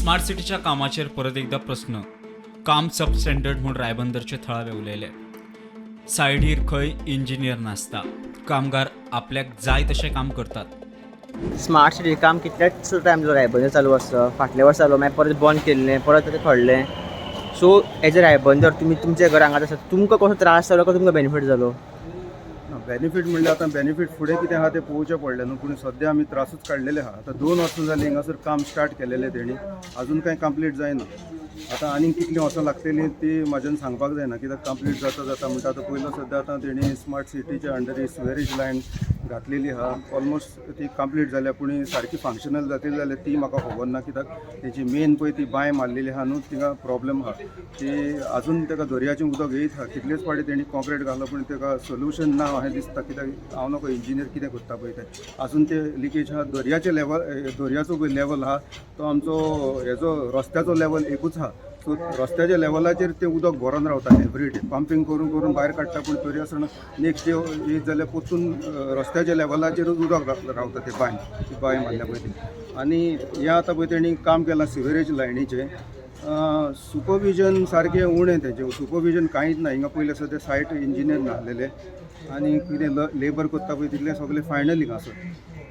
Smart सिटीच्या कामाचेर परत एकदा प्रस्न. काम सब स्टँडर्ड म्हूण रायबंदरचे थळावे उलयले. सायडीर खंय इंजिनियर नासता, कामगार आपल्याक जाय तशें काम करतात. स्मार्ट सिटी काम कितलेच टायम जालो रायबंदर चालू आसा. फाटल्या वर्सा जालो, मागीर परत बंद केल्लें, परत तें खणलें. सो एज अ रायबंदर तुमी, तुमचें घर हांगाच आसा, तुमकां कसो त्रास जालो काय तुमकां बेनिफीट जालो? ना, बेनिफीट म्हणल्यार आतां बेनिफीट फुडें कितें आहा तें पळोवचें पडलें न्हू, पूण सद्या आमी त्रासूच काडलेले आहा. आतां 2 वर्सां जालीं हिंगासर काम स्टार्ट केलेलें तेणी, अजून कांय कंप्लीट जायना. आतां आनीक कितलीं वर्सां लागतलीं ती म्हाज्यान सांगपाक जायना, कित्याक कंप्लीट जाता जाता म्हणटा. आतां पयलो सद्या आतां तेणी स्मार्ट सिटीच्या अंडर ही सिवरेज लायन घातलेली आहा. ऑलमोस्ट ती कंप्लीट जाल्या, पूण सारकी फंक्शनल जातली जाल्यार ती म्हाका खबर ना, कित्याक तेजी मेन पळय ती बांय मारलेली आहा न्हू, थिंगा प्रॉब्लम आहा. ती अजून ताका दर्याचें उदक येयत आहा. कितलेच फावटी तेणी कॉन्क्रीट घालो, पूण ताका सोल्युशन ना अशें दिसता, कित्याक हांव नको इंजिनियर कितें करता पळय तें. अजून ते लिकेज आहा. दर्याचें लेवल, दर्याचो पळय लेवल आहा तो आमचो हेजो रस्त्याचो लेवल एकूच आहा. सो रस्त्याच्या लेवलाचेर तें उदक भरोन रावता. एवरी डे पंपींग करून करून भायर काडटा, पूण तरी आसतना नेक्स्ट डे येत जाल्यार परतून रस्त्याच्या लेवलाचेरूच उदक रावता. ते बांय, ती बांय मारल्या पळय ती. आनी हें आतां पळय तेणी काम केलां सिवरेज लायनीचें, सुपरविजन सारकें उणें. तेजें सुपरविजन कांयच ना हिंगा. पयलें सद्या सायट इंजिनियर नासलेले आनी कितें लेबर करता पळय तितलें सगळें फायनल हिंगासर.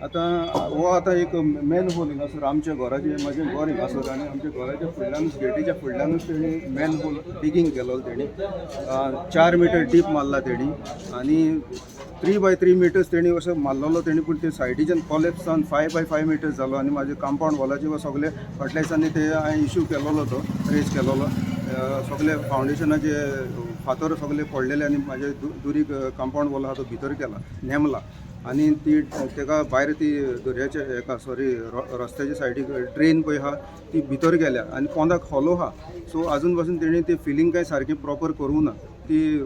आतां हो आतां एक मॅन होल हिंगासर आमच्या घराचें, म्हाजें घर हिंगासर आनी आमच्या घराच्या फुडल्यानूच, गेटीच्या फुडल्यानूच तेणी मॅन होल डिगींग केलो. तेणी 4 मिटर डीप मारला तेणी आनी 3 बाय 3 मिटर्स तेणी असो मारलेलो तेणी, पूण ते सायडीच्यान कॉलेप्स जावन 5 बाय 5 मिटर्स जालो. आनी म्हाजे कंपावंड वॉलाचे सगळे फाटल्या दिसांनी ते हांवें इशू केलोलो, तो रेज केलोलो. सगळे फावंडेशनाचे फातर सगळे पडलेले आनी म्हाजे दुरीग कंपावंड वॉल आहा तो भितर केला, नेमला आनी ती तेका भायर ती दर्याच्या हेका, सॉरी, रस्त्याच्या सायडीक ड्रेन पळय आहा ती भितर गेल्या आनी पोंदाक खोलो आहा. सो आजून पासून तेणी ते फिलींग कांय सारकें प्रॉपर करूं ना. ती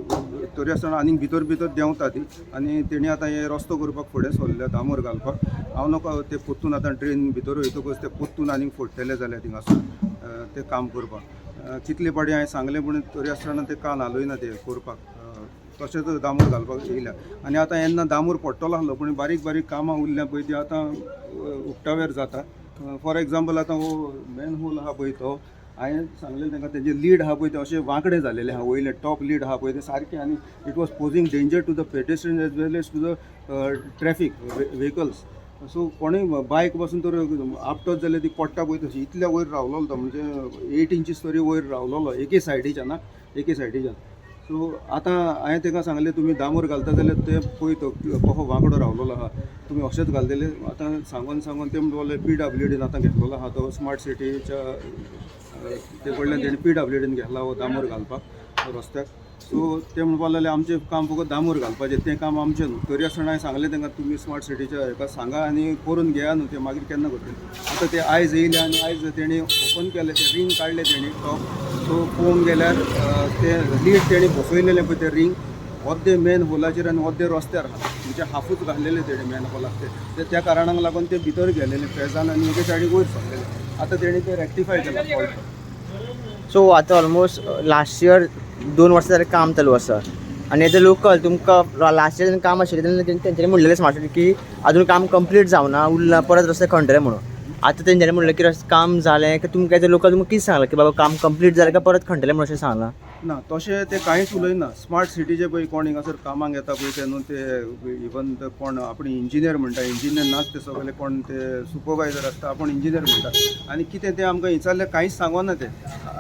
तरी आसतना आनीक भितर भितर देंवता ती. आनी तेणी आतां हे रस्तो करपाक फुडें सरल्या दामोर घालपाक. हांव नकळो ते परतून आतां ड्रेन भितर वयतकच ते परतून आनीक फोडटले जाल्यार थिंगासून ते काम करपाक. कितले फावटी हांवें सांगलें, पूण तरी आसतना ते कान हालयना ते करपाक. तशेंच दामोर घालपाक येयल्या आनी आतां येन्ना दामोर पडटलो आसलो, पूण बारीक बारीक कामां उरल्या पळय ती आतां उक्ताव्यार जाता. फॉर एग्जाम्पल, आतां हो मॅन होल आहा पळय तो हांवें सांगलें तांकां, तेजे लीड आहा पळय ते अशें वांकडे जालेले आहा. वयले टॉप लीड आहा पळय ते सारके आनी it was posing danger to the pedestrian as well as to the traffic vehicles. So कोणूय बायक पासून तर आपटत जाल्यार ती पडटा पळय तशी. इतल्या वयर रावलोलो तो, म्हणजे 8 इंचीस तरी वयर रावलोलो एके सायडीच्यान, ना एके सायडीच्यान. सो आतां हांवें ताका सांगलें, तुमी दामोर घालता जाल्यार ते पळय तो कसो वांकडो रावलोलो आहा, तुमी अशेंच घालतले. आतां सांगून सांगून ते म्हणटले पीडब्ल्यूडीन आतां घेतलेलो आहा तो स्मार्ट सिटीच्या ते कडल्यान तेणी पीडब्ल्यूडीन घेतला हो दामोर घालपाक रस्त्याक. सो ते म्हणपाक लागले, आमचें काम फकत दामोर घालपाचें, तें काम आमचें न्हू. तरी आसतना हांवें सांगलें तांकां, तुमी स्मार्ट सिटीच्या हेका सांगा आनी करून घेया न्हू ते, मागीर केन्ना करतले. आतां ते आयज येयले आनी आयज तेणी ओपन केलें, ते रिंग काडलें तेणी टॉप. सो पळोवंक गेल्यार ते लीड तेणी बसयलेलें पळय ते रिंग अर्दे मेन होलाचेर आनी अर्दे रस्त्यार आहा. म्हणजे हाफूच घातलेले तेणी मेन होलाक. ते त्या कारणाक लागून ते भितर गेलेले पेजान आनी एके सायडीक वयर सरलेले. आतां तेणी ते रेक्टिफाय केला फॉल्ट. सो आतां ऑलमोस्ट लास्ट इयर, 2 वर्सां जालें काम चालू आसा आनी एज अ लोकल तुमकां लास्ट इयर काम आशिल्लें तेन्ना तेंच्यांनी म्हणलेलें स्मार्ट सिटी की अजून काम कंप्लीट जावना, उरलां, परत रस्ते खणटले म्हणून. आतां तेंच्यांनी म्हणलें की काम जालें की तुमकां एज अ लोकल तुमकां कितें सांगलां की बाबा काम कंप्लीट जालें काय परत खणटलें म्हणून अशें सांगलां? ना, तशें ते कांयच उलयना. स्मार्ट सिटीचे पळय कोण हिंगासर कामाक येता पळय ते न्हू, ते इवन कोण आपण इंजिनियर म्हणटा, इंजिनियर नाच ते सगळे. कोण ते सुपरवायझर आसता, आपूण इंजिनियर म्हणटा आनी कितें तें आमकां विचारल्यार कांयच सांगना ते.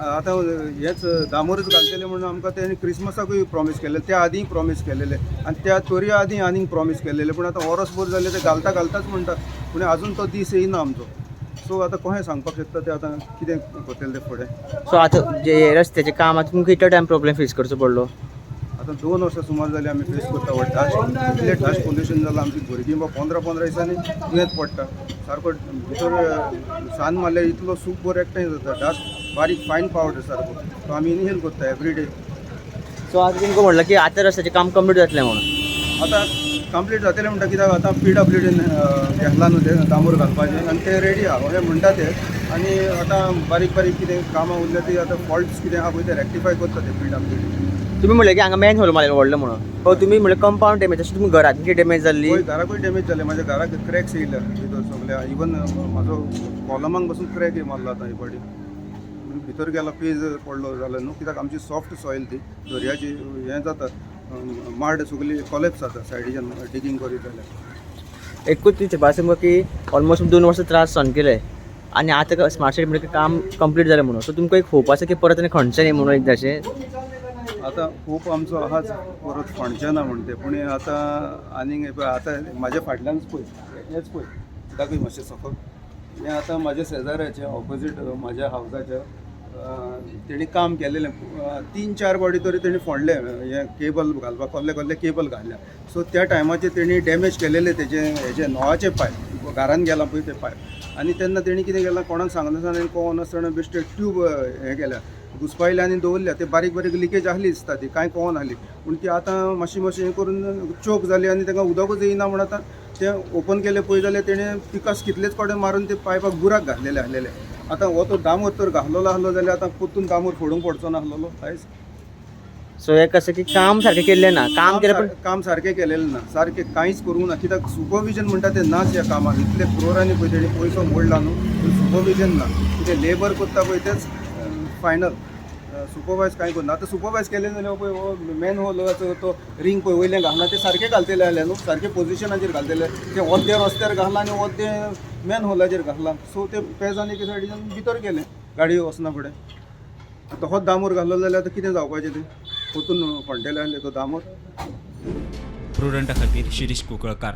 आतां हेच दामोरच घालतले म्हणून आमकां तेणी क्रिसमसाकूय प्रॉमीस केल्लें, त्या आदींय प्रॉमीस केलेले आनी त्या तोरी आदीं आनीक प्रॉमीस केलेले. पूण आतां वरसभर जालें ते घालता घालताच म्हणटा, पूण आजून तो दीस येयना आमचो. सो आतां कशें सांगपाक शकता ते आतां कितें करतले ते फुडें. सो आतां जे रस्त्याचें काम आतां तुमकां कितलो टायम प्रॉब्लेम फेस करचो पडलो? आतां 2 वर्सां सुमार जालीं आमी फेस करता हो डस्ट. इतलें डस्ट पोल्युशन जालां, आमची भुरगीं बा 15 15 दिसांनी दुयेंत पडटा. सारको भितर सान मारल्यार इतलो सूप बरो एकठांय जाता डस्ट, बारीक फायन पावडर सारको. तो आमी इनहेल करता एवरी डे. सो आतां तुमकां म्हणलां की आतां रस्त्याचें काम कंप्लीट जातलें म्हणून? आतां कंप्लीट जातलें म्हणटा, कित्याक आतां पीडब्ल्यूडीन घेतला न्हू ते दामोर घालपाचें आनी ते रेडी आहा अशें म्हणटा ते. आनी आतां बारीक बारीक कितें कामां उरल्या ती आतां फॉल्ट्स कितें आहा पळय ते रेक्टिफाय करता ते पीडब्ल्यूडी. तुमी म्हणलें की हांगा मॅन होल मारलें व्हडलो म्हणून. हो, तुमी म्हणलें कंपावंड डॅमेज, तशें तुमी घरात कितें डॅमेज जाल्ली? पळय, घराकूय डॅमेज जालें. म्हाज्या घराक क्रॅक्स येयल्या भितर सगळे. मारल्या. इवन म्हाजो कॉलमाक बसून क्रॅक मारला आतां हे फावटी. भितर गेला पेज पडलो जालो न्हू, कित्याक आमची सॉफ्ट सॉयल ती दर्याची हें जाता, माड सगली कॉलेप्स जाता सायडीच्यान डिगींग करीत जाल्यार. एकूच विचारपा आसा तुमकां की ऑलमोस्ट 2 वर्सां त्रास सहन केले आनी आतां स्मार्ट सिटी म्हणजे काम कंप्लीट जालें म्हणून, सो तुमकां एक होप आसा की परत आनी खणचें न्ही म्हणून एकदां अशें? आतां खूब आमचो आहाच परत खणचें ना म्हण तें, पूण आतां आनीक हें पळय, आतां म्हाज्या फाटल्यानच पळय, हेंच पळय, दाखय मातशें सकल. हें आतां म्हाज्या शेजाऱ्याचें ऑपोजीट म्हाज्या हावजाच्या तेणी काम केलेलें. 3-4 फावटी तरी तेणी फोडलें हें केबल घालपाक, कसले कसले केबल घातल्या. सो त्या टायमाचेर तेणी डॅमेज केलेलें तेजें हेजें नोवाचें पायप घरान गेलां पळय तें पायप. आनी तेन्ना तेणी कितें केलां कोणाक सांगनासतना आनी कळनासतना बेश्टे ट्यूब हें केल्या, घुसपायल्या आनी दवरल्या. ते बारीक बारीक लिकेज आहली दिसता, ती कांय कळना आहली, पूण ती आतां मातशी मातशी हें करून चोक जाली आनी तांकां उदकूच येयना म्हूण आतां तें ओपन केलें पळय जाल्यार तेणें पिकास कितलेच कडेन मारून ते पायपाक बुराक घातलेले आहलेले. आतां हो तो दामोर तर घातलेलो आहलो जाल्यार आतां परतून दामोर फोडूंक पडचो ना आहलोलो आयज. सो हें कशें की काम सारकें केल्लें ना, काम केलें पण काम सारकें केलेलें ना, सारकें कांयच करूंक ना, कित्याक सुपरविजन म्हणटा तें नाच ह्या कामाक. इतले क्रोरांनी पळय तेणी पयसो मोडला न्हू, पूण सुपरविजन ना. कितें लेबर करता पळय तेच फायनल, सुपरवायज कांय करना. आतां सुपरवायज केलें जाल्यार पळय हो मॅन होलाचो तो रिंग पळय वयल्यान घालना, ते सारकें घालतले जाल्यार न्हू, सारकें पोजिशनाचेर घालतले. ते अर्दे रस्त्यार घालना आनी अर्दे मॅन होलाचेर घातला. सो ते पेजान एके सायडीच्यान भितर गेले गाडी वचना फुडें. आतां होच दामोर घातलो जाल्यार आतां कितें जावपाचें तें, परतून खणटले आहले तो दामोर. प्रुडंटा खातीर शिरीष कुंकळकार.